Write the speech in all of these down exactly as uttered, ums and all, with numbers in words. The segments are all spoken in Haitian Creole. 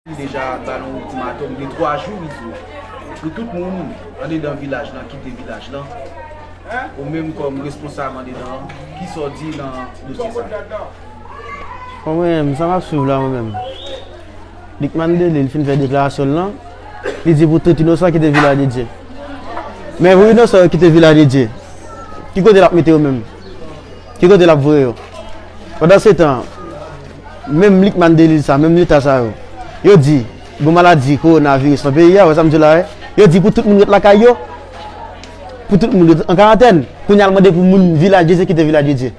Deja ba nou yon ultimatòm de twa jou, Izo, pou tout moun andedan vilaj lan kite vilaj lan. Ou menm kòm responsab andedan an, kisa w di nan dosye sa? Bon, mwen menm, sa m ap swiv la, mwen menm. Lucmane Delille fin fè deklarasyon l lan, li di pou tout inosan kite Vilaj de Dye. Men pou inosan yo kite Vilaj de Dye, ki kote l ap mete yo menm? Ki kote l ap voye yo? Pandan se tan, menm Lucmane Delille sa, menm leta sa yo, yo di, gon maladi kowonaviris nan peyi a, wè sa m di w la, wi. Yo di pou tout moun ret lakay yo, pou tout moun ret an karantèn. Kounye a l mande pou moun Vilaj de Dye kite Vilaj de Dye.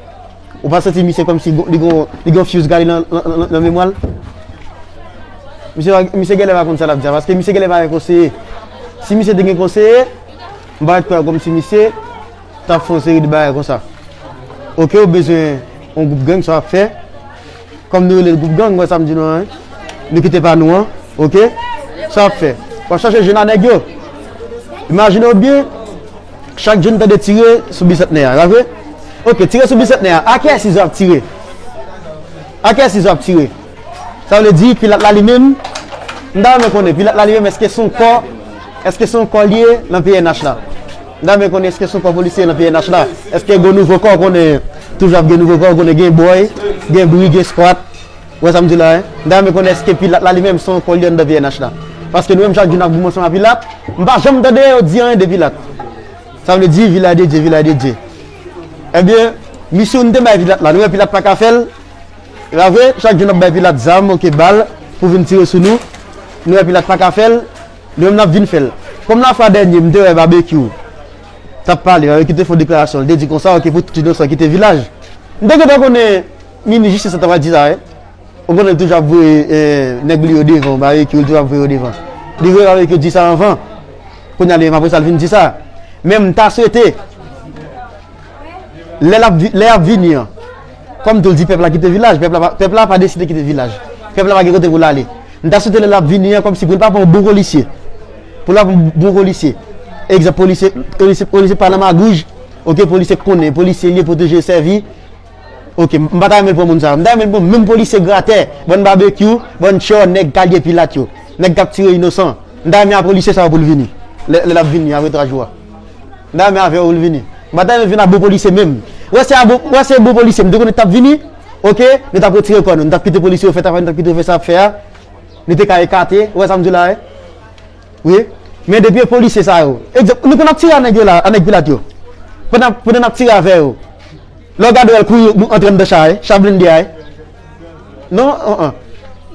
Ou pa santi misye kòmsi gon- li gon, li gon fuse gale nan, nan, nan, nan memwa l? Misye, misye genlè pa konn sa l ap di a, paske misye genlè pa gen konseye. Si misye te gen konseye, m pa t kwè kòmsi misye t ap fè yon seri de bagay konsa. Oke, ou bezwen yon gwoup gang, sa w ap fè. Kòm nou rele l gwoup gang, wè sa m di nou an, wi. Nou kite pa nou an, oke? Sa w ap fè? W ap chache jwenn a nèg yo. Imajine w byen, chak jou n tande tire sou Bisantnè a, pa vre? Oke, tire sou Bisantnè a, a kiyès Izo ap tire? A kiyès Izo ap tire? Sa vle di, Pilat la li menm, m ta renmen konnen, Pilat la li menm, èske se yon kò, èske se yon kò l ye nan P N H la? M ta renmen konnen, èske se yon kò polisye nan P N H la? Èske gen nouvo kò, konnen toujou ap gen nouvo kò, konnen gen bòy, gen bri, gen skwat? Ou wè sa m di la, wi? M ta renmen konnen èske Pilat la li menm se yon kò l ye anndan P N H la? Paske nou menm chak jou n ap goumen ansanm a Pilat, m pa janm tande yo di anyen de Pilat. Sa vle di, Vilaj de Dye, Vilaj de Dye. Ebyen, misyon n te bay Pilat la, nou wè Pilat pa ka fè l. E pa vre, chak jou n ap bay Pilat zam, oke, bal, pou vin tire sou nou. Nou wè Pilat pa ka fè l, nou menm n ap vin fè l. Kòm lafwa dènye, m te wè Babekyou t ap pale, Babekyou te fè yon deklarasyon, li te di konsa, oke, pou tout inosan kite vilaj. M te gentan konnen minis jistis la t ap di sa, wi. Ou konnen l toujou ap voye, eh, nèg li yo devan, Babekyou, l toujou ap voye yo devan. Li voye Babekyou di sa anvan. Kounye a li menm apre sa, l vin di sa. Men m ta swete, lè l ap vi- lè y ap vini an, kòm tou l di pèp la kite vilaj, pèp la pa, pèp la pa deside kite vilaj. Pèp la pa gen kote pou l ale. M ta swete lè l ap vini an, kòmsi pou l pa pran yon bon polisye. Pou l pa pran yon bon polisye. Egzanp, polisye, polisye, polisye pa nan magouj, oke, polisye k konnen, polisye l ye pwoteje, sèvi. Oke, m pa ta renmen l pran moun sa yo. M ta renmen l pran menm polisye gratè, bann Babekyou, bann tchò, nèg k al ye Pilat yo, nèg k ap tire inosan. M ta renmen a polisye sa yo pou l vini. Lè, lè l ap vini apre twa jou a. M ta renmen avè yo pou l vini. M pa ta renmen l vin a bon polisye menm. Wè se a bon, wè se bon polisye, m te konnen t ap vini. Oke, nou t ap retire kò nou. Nou t ap kite polisye yo fè travay, nou t ap kite yo fè sa y ap fè a. Nou te ka ekate, ou wè sa m di w la, wi? Wi. Men depi e polisye sa yo. Egzanp, nou konn ap tire a nèg yo la, a nèg Pilat yo. Pandan, pandan n ap tire avè yo. Lè w gade w wè l kouri antre anndan cha a, cha blende a. Non, an, an.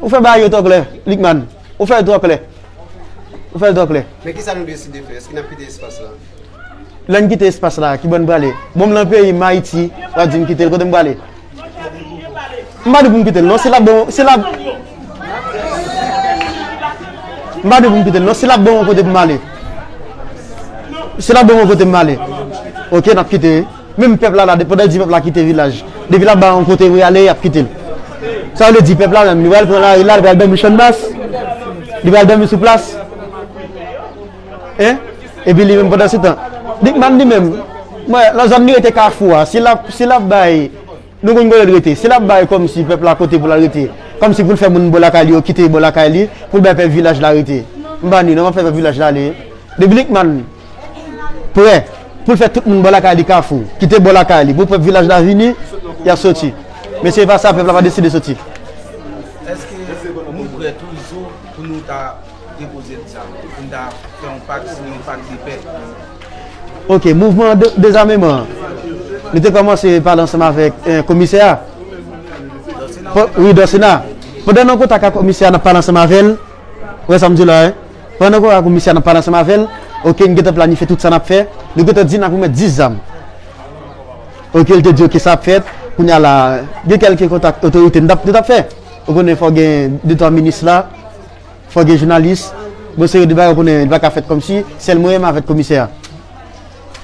Ou fè bagay yo twò klè, Lucmane. Ou fè l twò klè. Ou fè l twò klè. Men kisa nou deside fè? Èske n ap kite espas la? Lè n kite espas la, ki bò n prale? Bon, m nan peyi m, Ayiti, w ap di m kite l, kote m prale? M pa di pou m kite l, non, si l ap bon, si l ap, m pa di pou m kite l, non, si l ap bon yon kote pou m ale. Si l ap bon yon kote pou m ale. Oke, n ap kite, wi. Menm pèp la la, pandan l di pèp la kite vilaj, depi l ap ba yon kote pou y ale, y ap kite l. Sa vle di pèp la menm, li pral pran lari la, li pral dòmi chanbas, li pral dòmi sou plas. Hein? Epi li menm pandan se tan, Lucmane li menm, mwen, nan zòn li rete Kafou a, si l ap, si l ap bay, nou konn kote l rete, si l ap bay kòmsi pèp la kote pou l al rete, kòmsi pou l fè moun bò lakay li yo kite bò lakay li, pou l bay pèp vilaj la rete. M pa ni, non, m ap fè pèp vilaj la ale. Depi Lucmane prè pou l fè tout moun bò lakay li Kafou, kite bò lakay li, pou pèp vilaj la vini, y ap soti. Men se pa sa, pèp la pa deside soti. Èske nou prè tou, Izo, pou nou ta depoze zam, pou n ta fè yon pak, siyen yon pak de pè? Oke, mouvman de, dezameman an, nou te kòmanse pale ansanm avèk, eh, komisè a. Wi, Dòsena. Pandan n an kontak ak komisè a, n ap pale ansanm avè l. Ou wè sa m di w la, wi? Pandan n an kontak ak komisè a, n ap pale ansanm avè l. Oke, n gentan planifye tout sa n ap fè. Nou gentan di n ap remèt dis zam. Oke, l te di, oke, sa ap fèt. Kounye a la, gen kèlke kontak otorite n t ap, nou t ap fè. Ou konnen fò gen de twa minis la. Fò gen jounalis. Bon, seri de bagay ou konnen li pa ka fèt kòmsi. Sèl mwen menm avèk komisè a.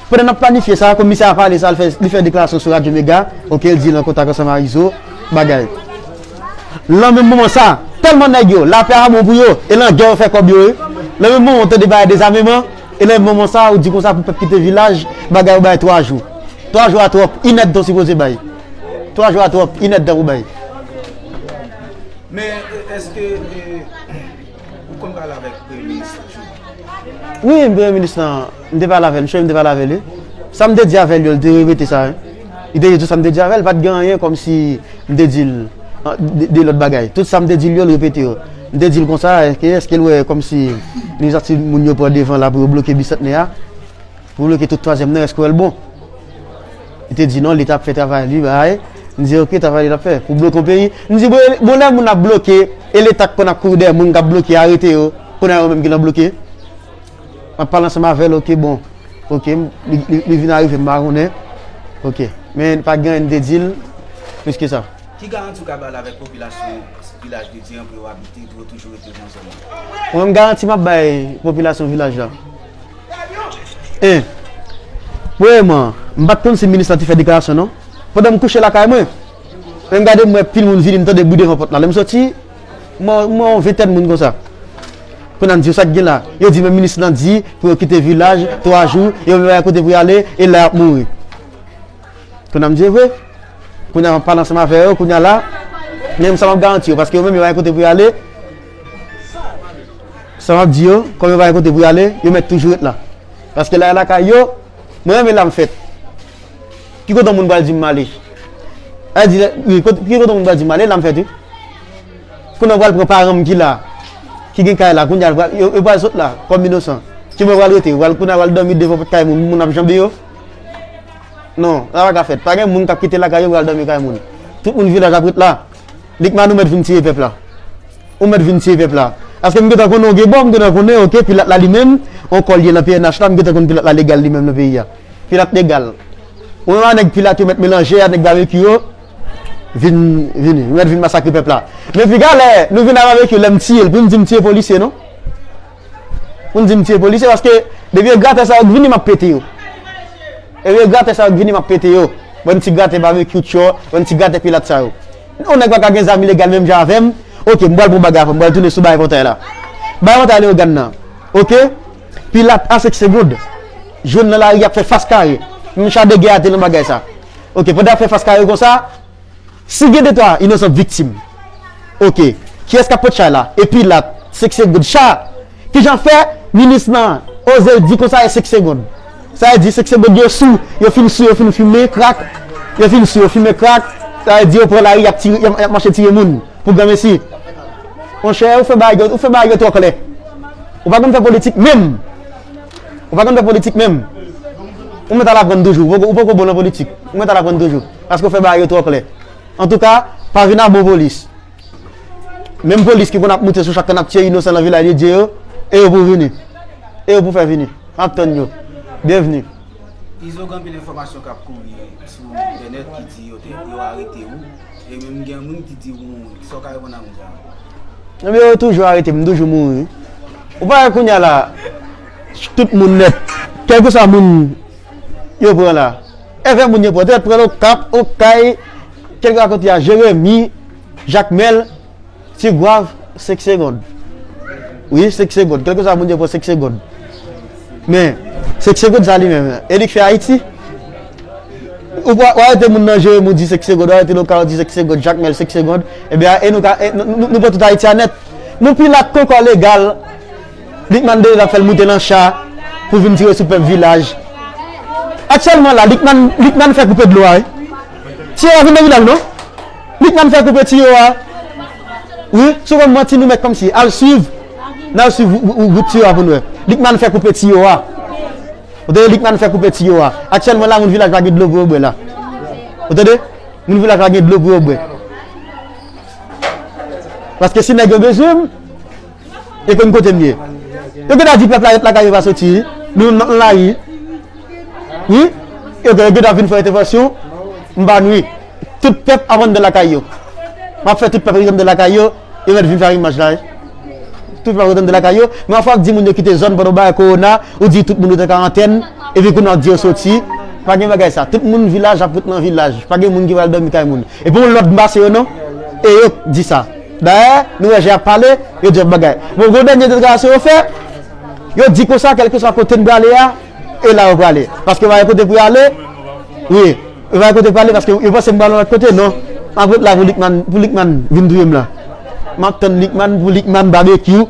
Pandan n ap planifye sa, komisè a pale sa, li fè, li fè deklarasyon sou Radyo Mega. Oke, l di l an kontak ansanm a Izo, bagay. Nan menm moman sa, tèlman nèg yo, lapè a bon pou yo, e nan gè yo fè kòb yo, wi. Nan menm moman, ou tande bagay dezameman, e nan menm moman sa, ou di konsa pou pèp kite vilaj, bagay ou bay twa jou. Twa jou a twòp, inèdtan ou sipoze bay. Twa jou a twòp, inèdtan pou bay. Men, èske, eh, Ou konn pale avèk Premye Minis toujou? Wi, Premye Minis lan, m te pale avè l, m te pale avè l, wi. Sa m te di avè l yo, li te repete sa, wi. Li te di tout sa m te di avè l, pa t gen anyen kòmsi m te di l, an, de, de lòt bagay. Tout sa m te di l yo, li repete yo. M te di l konsa, èske, èske l wè kòmsi inisyati moun yo pran devan la pou yo bloke Bisantnè a? Pou bloke tout twazyèm nan, èske w wè l bon? Li te di non, Leta ap fè travay li, bay. M di, oke, travay li l ap fè. Pou bloke yon peyi. M di, bon, bon, lè moun ap bloke, e Leta k konn ap kouri dèyè moun k ap bloke, arete yo, kounye a yo menm ki nan bloke. M ap pale ansanm avè l, oke, bon. Oke, m- li, li, li vin arive, m pa konnen. Oke. Men pa gen anyen m te di l plis ke sa. Ki garanti w ka ba l avèk popilasyon Vilaj de Dye an pou yo abite, pou yo toujou rete nan zòn nan? Mwen, m garanti m ap bay popilasyon vilaj la. En. Premyèman, m pa t konn si minis la te fè deklarasyon non. Pandan m kouche lakay mwen, lè m gade m wè pil moun vini, m tande bri devan pòt la. Lè m soti, m wè, m wè yon ventèn moun konsa. Kounye a m di yo sa k gen la. Yo di men minis lan di pou yo kite vilaj twa jou, yo menm pa gen kote pou y ale, e la y ap mouri. Kounye a m di e vre. Kounye a m ap pale ansanm avè yo, kounye a la, men sa m ap garanti yo, paske yo menm yo pa gen kote pou y ale. Sa m ap di yo, kòm yo pa gen kote pou y ale, yo mèt toujou ret la. Paske la e lakay yo, mwen menm e la m fèt. Ki kote yon moun pral di m m ale? A di, wi, kote- ki kote yon moun pral di m m ale, la m fèt, wi. Kounye a yo pral pran paran m ki la, ki gen kay la, kounye a yo pral- yo, yo pral sot la, kòm inosan. Ki mwen pral rete, yo pral kounye a yo pral dòmi devan pòt kay moun, moun ap janbe yo. Non, sa pa ka fèt. Pa gen moun k ap kite lakay yo pral dòmi kay moun. Tout moun vilaj ap ret la. Likman ou mèt vin tiye pèp la. Ou mèt vin tiye pèp la. Paske m gentan konnen w gen bò, m gentan konnen, oke, Pilat la li menm, on kò l ye nan P N H la, m gentan konn Pilat la legal li menm nan peyi a. Pilat legal. Ou menm a nèg Pilat yo mèt melanje a nèg Babekyou yo, vin, vini, yo mèt vin masakre pèp la. Men piga lè nou vin a Babekyou, lè m tiye l, pou m di m tiye polisye, non? Pou m di m tiye polisye, paske depi e gratè sa yo k vini, m ap pete yo. Depi e gratè sa yo k vini, m ap pete yo. Bann ti gratè Babekyou tchò, bann ti gratè Pilat sa yo. Yon nèg pa ka gen zam ilegal menm jan avè m. Oke, m pral pran bagay avè m, m pral tounen sou bay pòtay la. Bay pòtay Leyogàn nan. Oke? Pilat a senk segonn. Jwenn nan lari ap fè fas kare. Menm char de guerre a te nan bagay sa. Oke, pandan ap fè fas kare konsa, si gen de twa inosan k viktim, oke, kiyès k ap pot chay la? E Pilat, senk segonn. Cha, kijan fè minis lan oze di konsa e senk segonn? Sa vle di senk segonn yo sou, yo fin sou, yo fin fimen krak, yo fin sou, yo fimen krak, sa vle di yo pran lari, y ap tire, y ap, y ap mache tire moun pou granmesi. Monchè, ou fè bagay yo, ou fè bagay yo twò klè. Ou pa konn fè politik menm. Ou pa konn fè politik menm. Ou mèt al aprann toujou. Ou poko, ou poko bon nan politik. Ou mèt al aprann toujou. Paske w fè bagay yo twò klè. Antouka, pa vin a bon polis. Menm polis ki konn ap moute sou chak tan ap tiye inosan nan Vilaj de Dye yo, e yo pou vini. E yo pou fè vini. M ap tann yo. Byenvni. Izo, gen anpil enfòmasyon k ap kouri sou entènèt ki di yo te, yo arete ou. E menm gen moun ki di ou mouri. Sa w ka reponn a moun sa yo? Ebyen, yo toujou arete m, m toujou mouri. Ou pa wè kounye a la, tout moun nèt, kèlkeswa moun yo pran la. Envè moun yo pran, yo pran Okap, Okay, kèlkeswa kote a, Jeremi, Jakmèl, Tigwav, senk segonn. Wi, senk segonn. Kèlkeswa moun yo pran senk segonn. Men, senk segonn sa li menm, e li k fè Ayiti? Ou pa, w arete moun nan Jeremi, ou di senk segonn, w arete Lokal, ou di senk segonn, Jakmèl, senk segonn. Ebyen, e nou ka, e nou, nou, nou pran tout Ayiti a nèt. Nou Pilat kon kò legal. Likman dèyè l ap fè l moute nan cha pou vin tire sou pèp Vilaj. Aktyèlman la, Likman, Likman fè koupe dlo a, wi. Tiyo a vin nan Vilaj, non? Likman fè koupe tiyo a. Wi, sou konn manti nou mèt kòmsi. Al swiv. N al swiv wou-, wou-, wout tiyo a pou n wè. Likman fè koupe tiyo a. Ou tande, Likman fè koupe tiyo a. Aktyèlman la, moun Vilaj pa gen dlo pou yo bwè la. Ou tande? Moun Vilaj pa gen dlo pou yo bwè. Paske si nèg yo bezwen m, yo konn kote m ye. Yo gentan di pèp la ret lakay yo pa soti, wi. Nou menm n ap nan lari. Wi. Yo gentan vin fè entèvansyon, m pa nwi. Tout pèp ap anndan lakay yo. M ap fè tout pèp ret anndan lakay yo, yo mèt vin fè arimaj la, wi. Tout pèp ret anndan lakay yo. Men yon fwa w di moun yo kite zòn pandan w bay kowona, ou di tout moun ret an karantèn, epi kounye a w di yo soti. Pa gen bagay sa. Tout moun Vilaj ap ret nan Vilaj. Pa gen moun ki pral dòmi kay moun. Epi yon lòt m pase yo non. E yo k di sa. Dayè, nou wè jan y ap pale, yo di yon bagay. Bon, gon dènye deklarasyon yo fè, yo di konsa, kèlkeswa kote n prale a, e la yo prale. Paske yo pa gen kote pou y ale. Wi, yo pa gen kote pou y ale paske yo panse m pral yon lòt kote, non. M ap ret la pou Likman, pou Likman vin touye m la. M ap tann Likman, pou Likman babekyou.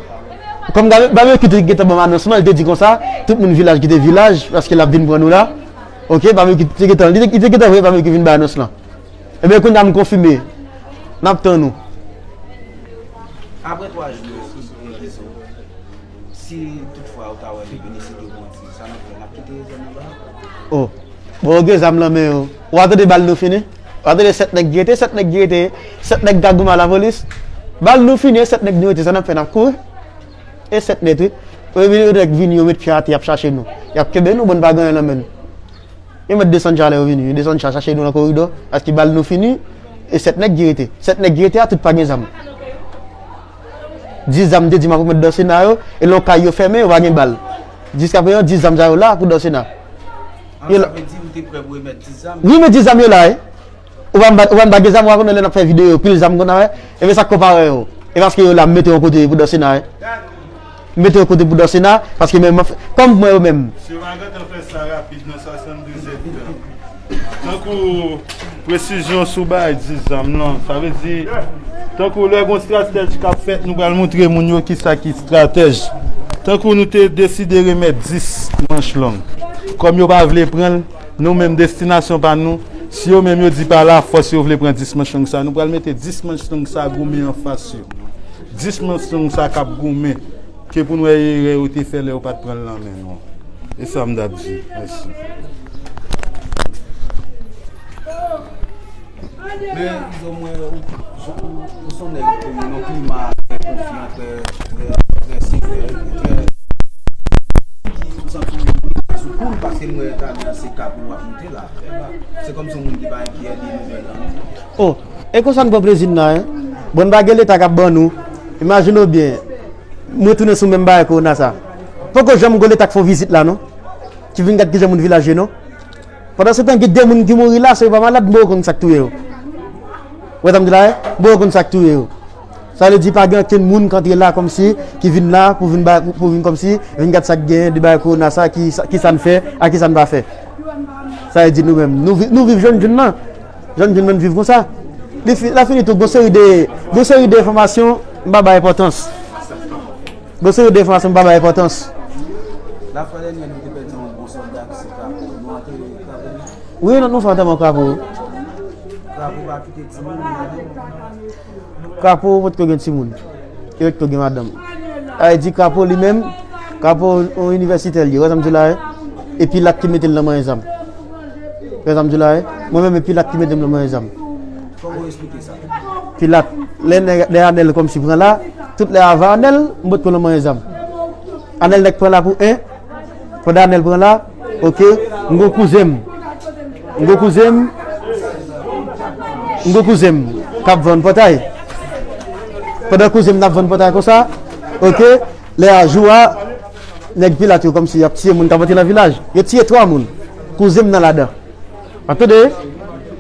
Kòm Babekyou te gentan ban m anons lan, li te di konsa, tout moun vilaj kite vilaj, paske l ap vin pran nou la. Oke, Babekyou te gentan, li te, li te gentan voye Babekyou vin bay anons lan. Ebyen, kounye a m konfime. N ap tann ou. Apre twa jou, si toutfwa ou ta wè li vini, si te bon, sa n ap fè, n ap kite zòn nan ba? Oh. Bon, yo gen zam nan men yo. Ou pa tande bal nou fini? Ou pa tande sèt nèg ki rete, sèt nèg ki rete, sèt nèg ka goumen a lapolis? Bal nou fini, e sèt nèg nou rete, sa n ap fè, n ap kouri? E sèt nèg, wi. Yo vini, yo nèg vini, yo met pye atè, y ap chache nou. Y ap kenbe nou, bon, n pa gen anyen nan men nou. Yo mèt desann cha lè yo vini, yo desann cha chache nou nan koridò, paske bal nou fini, e sèt nèg ki rete. Sèt nèg ki rete a, tout pa gen zam. Dis zam te di m ap remèt Dansena yo, e lè yon kay yo fèmen, yo pa gen bal. Jiskaprezan, dis zam sa yo la pou Dansena. An, sa vle di ou te prè pou remèt dis zam? Wi, men dis zam yo la, wi. Ou pa m ba, ou pa m ba gen zam, ou pa konnen lè n ap fè videyo, pil zam konn a wè. Ebyen sa k konpare yo. E paske yo la, m mete yon kote pou Dansena, wi. M mete yon kote pou Dansena, paske menm, kòm mwen yo menm. Si yo pa gentan fè sa rapid nan swasanndizèt tan. Tankou presizyon sou bagay dis zam lan, sa vle di, tankou lè gon stratèj k ap fèt, nou pral montre moun yo kisa ki stratèj. Tankou nou te deside remèt dis manch long. Kòm yo pa vle pran l, nou menm destinasyon pa nou, si yo menm yo di pa lafòs yo vle pran dis manch long sa, nou pral mete dis manch long sa goumen anfas yo. Dis manch long sa k ap goumen, ke pou n wè erè yo te fè lè yo pa t pran l nan men nou. E sa m t ap di. Mèsi. Men, Izo, mwen, ou, ou, ou se yon nèg ki nan klima trè konfyan, trè, trè, trè sevè, trè, ki ou santi ou sou kou l, paske m wè talè a se kap ou ap moute la. Se kòmsi yon moun ki pa enkyè de nouvèl lan. Oh, e konsa n pran plezi n nan, en. Bon, n pa gen Leta k ap ban nou. Imajine w byen, mwen tounen sou menm bagay kowona sa. Poko janm gon Leta k fè yon vizit la, non. Ki vin gad kijan moun vilaj ye, non. Pandansetan, gen de moun ki mouri la, se yo pa malad, m poko konn sa k touye yo. Ou wè sa m di la, en? M poko konn sa k touye yo. Sa vle di pa gen okenn moun k antre la kòmsi, ki vin la pou vin ba, pou, pou vin kòmsi, vin gad sa k genyen, de bagay kowona sa, ki, sa- ki sa n fè, a ki sa n pa fè. Sa vle di nou menm, nou, vi- nou viv jèn jèn nan. Jèn jèn nan viv konsa. Li fi- la fini tou, gon seri de, gon seri de enfòmasyon, m pa bay enpòtans. Gon seri de enfòmasyon, m pa bay enpòtans. Lafwa dènyè, nou te pèdi yon bon sòlda ki se Krapo. Nou antere Krapo. Wi, nou, nou fè antèman Krapo. Krapo pa kite timoun. Krapo potko gen timoun. E potko gen madanm. Sa vle di Krapo li menm, Krapo yon inivèsitè li ye, wè sa m di la, e? E Pilat ki mete l nan manyen zam. Wè sa m di la, e? Mwen menm, e Pilat ki mete m nan manyen zam. Kòman w esplike sa? Pilat, lè nèg, lè Anèl kòmsi pran la, tout lè avan Anèl, m potko nan manyen zam. Anèl nèk pran la pou en, pandan Anèl pran la, oke, m gon kouzen m. M gon kouzen m. M gon kouzen m k ap vann pòtay. Pandan kouzen m nan ap vann pòtay konsa, oke, lè a jou a, nèg Pilat yo kòmsi y ap tiye moun k ap antre nan vilaj. Yo tiye twa moun. Kouzen m nan ladan. W ap tande?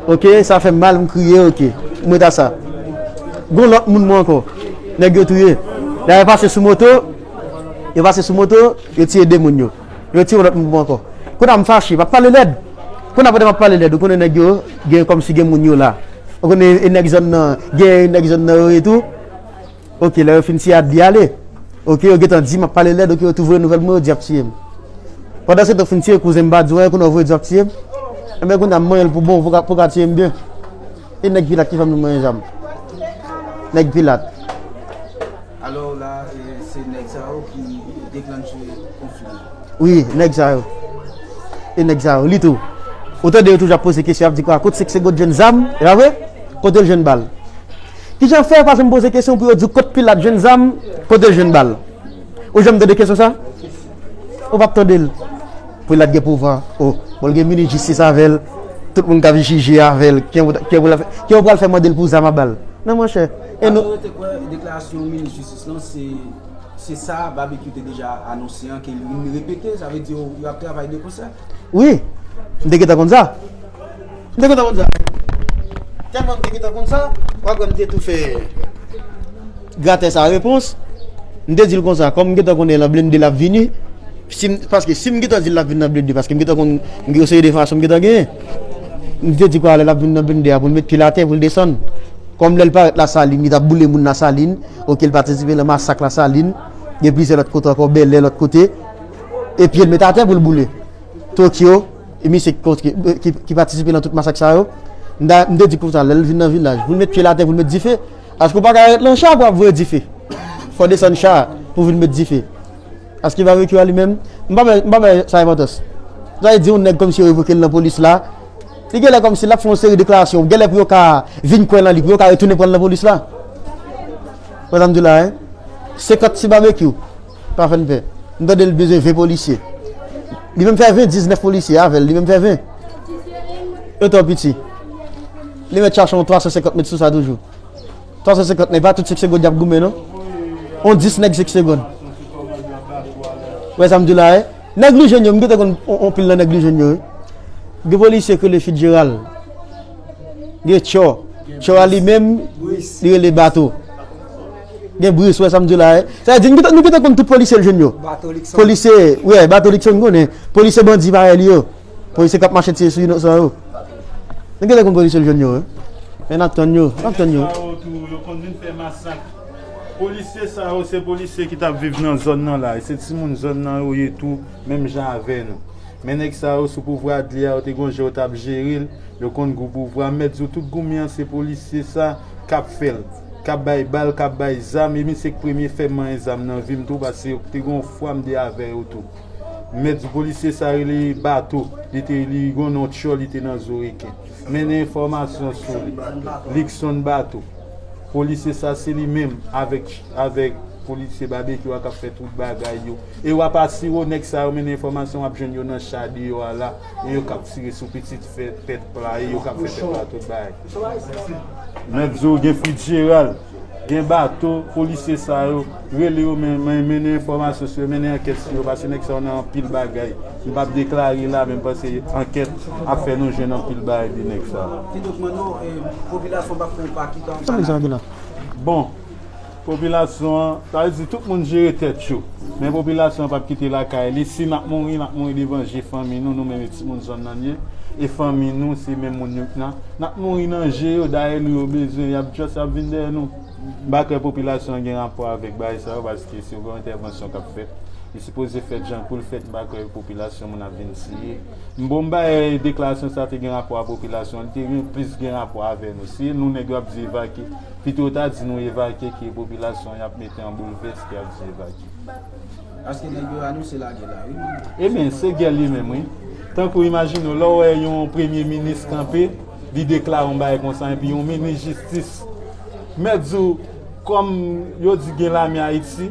Oke, sa fè m mal, m kriye, oke. M ret a sa. Gon lòt moun mwen ankò. Nèg yo touye. Lè yo pase sou moto, yo pase sou moto, yo tiye de moun yo. Yo tiye yon lòt moun mwen ankò. Kounye a m fache, m ap pale lèd. Kounye a pandan m ap pale lèd, ou konnen nèg yo, gen kòmsi gen moun yo la. Ou konnen e nèg zòn nan, gen nèg zòn nan yo e tou. Oke, lè yo fin tiye Adli ale. Oke, yo gentan di m ap pale lèd, oke, yo tou voye nouvèl pou mwen, yo di y ap tiye m. Pandansetan, fin tiye kouzen m pa di w anyen, kounye a yo voye di w ap tiye m. Enben, kounye a m manyen l pou bon, pou ka, pou ka tiye m byen. E nèg Pilat ki fè m nou manyen zam. Nèg Pilat. Alò la, e, se nèg sa yo ki deklanche konfli an. Wi, nèg sa yo. E nèg sa yo, li tou. Ou tande yo toujou ap poze kesyon, ap di kwa, kot se k se kot jwenn zam, e pa vre? Kote l jwenn bal? Kijan fè yo pa janm poze kesyon pou yo di w kot Pilat jwenn zam, kote l jwenn bal? Ou janm tande kesyon sa? Ou p ap tande l. Pilat gen pouvwa. O, bon, l gen minis jistis avè l. Tout moun k ap jije avè l. Kiyès ou ta- kiyès ou pral fè- kiyès ou pral fè mande l pou zam ak bal? Non, monchè. E nou. Alò, yo te kwè deklarasyon minis jistis lan, se, se sa Babekyou te deja anonse an, ke li vin repete, sa vle di yo, yo ap travay de konsè. Wi. M te gentan konn sa. M te gentan konn sa. Tèlman m te gentan konn sa, w ap wè m te tou fè gratè sa repons. M te di l konsa, kòm m gentan konnen l an blende l ap vini, si m, paske si m gentan di l l ap vin nan blende, paske m gentan konn m gen yon seri de enfòmasyon m gentan genyen. M te di kwa lè l ap vin nan blende a pou l met pye l atè, pou l desann. Kòm lè l parèt Lasalin, li t ap boule moun Lasalin, oke, l patisipe nan masak Lasalin, Gen plizyè lòt kote ankò, Bèlè, lòt kote. E pye l met atè pou l boule. Tokyo, e misye ki, ki, ki patisipe nan tout masak sa yo. M ta, m te di konsa, lè l vin nan vilaj, pou l met pye l atè, pou l met dife. Paske w pa ka ret nan cha pou w ap voye dife. Fò w desann cha pou w vin met dife. Paske babekyou a li menm, m pa wè, m pa wè sa enpòtans. Sa vle di yon nèg kòmsi yo revoke l nan polis la. Li genlè kòmsi l ap fè yon seri deklarasyon. Genlè pou yo ka vin kwè nan li, pou yo ka retounen pran l nan polis la. Wè sa m di w la, hein? Senkant ti babekyou. Pa fè n pè. M tande l bezwen ven polisye. Li menm fè ven, diznèf polisye avè l. Li menm fè ven. Yo twò piti. Li mèt chache yon twa san senkant mèt sou sa toujou. Twa san senkant nèg, pa tout senk segonn y ap goumen, non. On dis nèg senk segonn. Wè sa m di w la, hein? Nèg Lijòn yo, m gentan konn on, on pil nan nèg Lijòn yo, wi. Gen polisye ki rele Fitzgerald. Gen Tchò. Tchò a li menm, li rele Bato. Gen Bris, wè sa m di w la, hein? Sa vle di, m gentan, nou gentan konn tout polisye Lijòn yo. Bato Likson. Polisye, wè, Bato Likson, m konnen. Polisye bandi parèy li yo. Polisye k ap mache tire sou inosan yo. Nou genlè konn polisye Lijòn yo, wi. Men n ap tann yo, n ap tann yo. Sa yo tou, yo konn vin fè masak. Polisye sa yo, se polisye ki t ap viv nan zòn nan la. E se timoun zòn nan yo ye tou, menm jan avè nou. Men nèg sa yo, sou pouvwa Adley a, yo te gon jan yo t ap jere l, yo konn gou pouvwa. M mèt di w, tout goumen an, se polisye sa k ap fè l. K ap bay bal, k ap bay zam, e misye k premye fè m manyen zam nan vi m tou, paske yo te gon fwa m te avè yo tou. M mèt di w polisye sa rele Bato, li te, li gon non Tchò, li te nan Zo Reken. Mennen enfòmasyon sou li. Likson Bato. Polisye sa se li menm avèk, avèk polisye Babekyou a k ap fè tout bagay yo. E w ap asire w nèg sa yo mennen enfòmasyon, w ap jwenn yo nan cha deyò a la. E yo k ap tire sou pitit fè tèt pla, e yo k ap fè tèt pla tout bagay. Mèt di w gen Fitzgerald. Gen Bato, polisye sa yo, rele yo, men, men, mennen enfòmasyon sou yo, mennen ankèt sou yo, paske nèg sa yo nan anpil bagay. M p ap deklare la, men m panse ankèt ap fè nou jwenn anpil bagay de nèg sa yo. Kidonk, Manno, eh, popilasyon p ap fè yon pa ki tan. Sa nèg sa yo gen la? Bon, popilasyon an, sa vle di tout moun jere tèt yo. Men popilasyon an p ap kite lakay li. Si n ap mouri, n ap mouri devan je fanmi nou, nou menm e timoun zòn nan ye. E fanmi nou, se menm moun yo k nan. N ap mouri nan je yo, dayè nou yo bezwen, y ap just, y ap vin dèyè nou. M pa kwè popilasyon an gen rapò avèk bagay sa yo, paske se yon entèvansyon k ap fèt. Li sipoze fèt jan pou l fèt, m pa kwè popilasyon moun ap vin tiye. M bon, m bay deklarasyon sa te gen rapò a popilasyon, li te gen plis gen rapò avè nou. Se nou nèg yo ap di evakye, pito yo ta di nou evakye ke popilasyon y ap mete an boulvès ke y ap di evakye. Paske nèg yo anonse lagè la, wi. Ebyen, se gè li menm, wi. Tankou imajine w, lè w wè yon premye minis kanpe, li deklare yon bagay konsa, epi yon minis jistis. Mèt di w, kòm yo di gen lame Ayiti,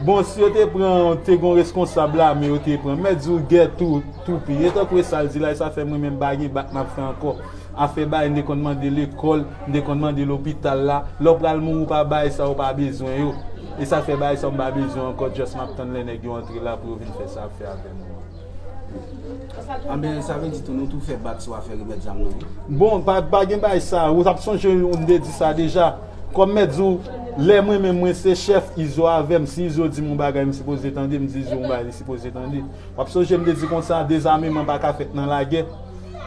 bon, si yo te pran, te gon reskonsab lame, yo te pran. Mèt di w gè tou, toupi. E tankou e sa l di la, e sa fè mwen menm pa gen bak m ap fè ankò. Afè bagay, m te konn mande lekòl, m te konn mande lopital la. Lè w pral mouri, w pa bay sa, w pa bezwen yo. E sa fè bagay sa, m pa bezwen ankò, just m ap tann lè nèg yo antre la pou yo vin fè sa y ap fè avè m. Anben, sa vle di tou, nou tou fè bak sou afè remèt zam nan, wi. Bon, pa, pa gen bagay sa. Ou t ap sonje, m te di sa deja. Kòm mèt di w, lè mwen menm, mwen se chèf, Izo avè m. Si Izo di m yon bagay, m sipoze tande, m di Izo yon bagay, li sipoze tande. W ap sonje m te di konsa, dezameman pa ka fèt nan lagè.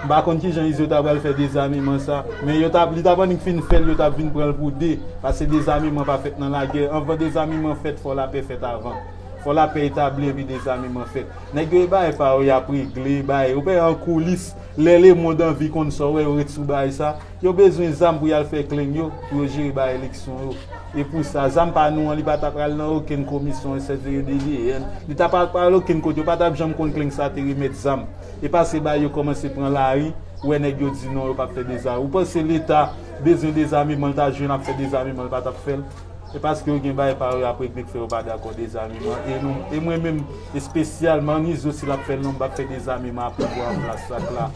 M pa konn kijan Izo ta pral fè dezameman sa. Men yo ta, li ta p annik fin fè l, yo t ap vin pran l pou de. Paske dezameman pa fèt nan lagè. Anvan dezameman fèt, fò lapè fèt avan. Fò lapè etabli epi dezameman fèt. Nèg yo e bagay pa yo, y ap regle bagay. Ou pè an koulis, lè lemonn anvi konn sa w wè, yo ret sou bagay sa. Yo bezwen zam pou y al fè kleng yo, pou yo jere bagay eleksyon yo. E pou sa, zam pa nou an, li pa ta pral nan okenn komisyon, S S D D D N. Li ta pa pral okenn kote, yo pa t ap janm konn kleng sa te remèt zam. E paske bagay yo kòmanse pran lari, ou wè nèg yo di non, yo p ap fè deza. Ou panse Leta bezwen dezameman, l ta jwenn ap fè dezameman, l pa t ap fè l? E paske yo gen bagay pa yo y ap regle k fè yo pa dakò dezameman. E nou, e mwen menm, espesyalman, Izo, si l ap fè l non, m p ap fè dezameman a pouvwa an plas la k la,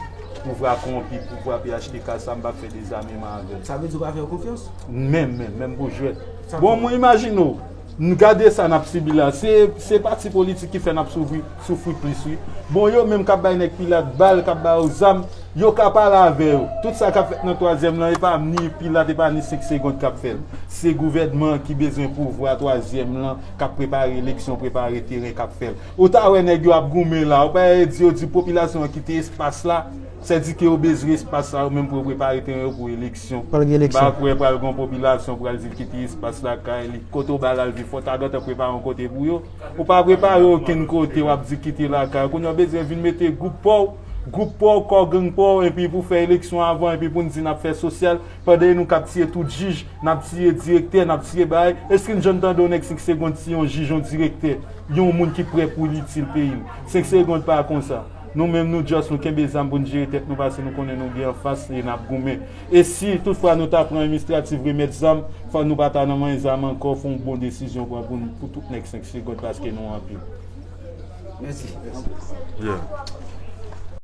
pouvwa kowonpi, pouvwa P H T K sa, m p ap fè dezameman avè l. Sa vle di w pa fè yo konfyans? Menm, menm, menm pou jwèt. Bon, mwen imajine w, n gade sa n ap sibi la. Se, se pati politik ki fè n ap soufri, soufri plis, wi. Bon, yo menm k ap bay nèg Pilat bal, k ap ba yo zam, yo ka pale avè yo. Tout sa k ap fèt nan twazyèm lan, e pa ni Pilat, e pa ni senk segonn k ap fè l. Se gouvènman an ki bezwen pouvwa twazyèm lan, k ap prepare eleksyon, prepare teren, k ap fè l. Ou ta wè nèg yo ap goumen la, ou pa wè di yo di popilasyon an kite espas la. Sèdike yo bezwen espas sa yo menm pou yo prepare teren yo pou eleksyon. Pral gen eleksyon. Ba kwè pral gen yon popilasyon pral di l kite espas lakay li. Kote w ba l al viv, fò w ta gentan prepare yon kote pou yo. Ou pa prepare okenn kote, w ap di kite lakay. Kounye a w bezwen vin mete gwoup pa w, gwoup pa w, kò gang pa w, epi pou fè eleksyon avan, epi pou n di n ap fè sosyal, pandan e nou k ap tiye tout jij, n ap tiye direktè, n ap tiye bagay. Èske n janm tande yon nèg senk segonn tiye yon jij, yon direktè, yon moun ki prè pou l itil peyi l? Senk segonn pa konsa. Nou menm, nou just, nou kenbe zam pou n jere tèt nou, paske nou konnen nou gen anfas e n ap goumen. E si toutfwa nou ta pran administratif remèt zam, fò nou pa ta nan manyen zam ankò, fò yon bon desizyon pran pou, n- pou tout nèg senk segonn, paske nou anpil. Mèsi. Yeah.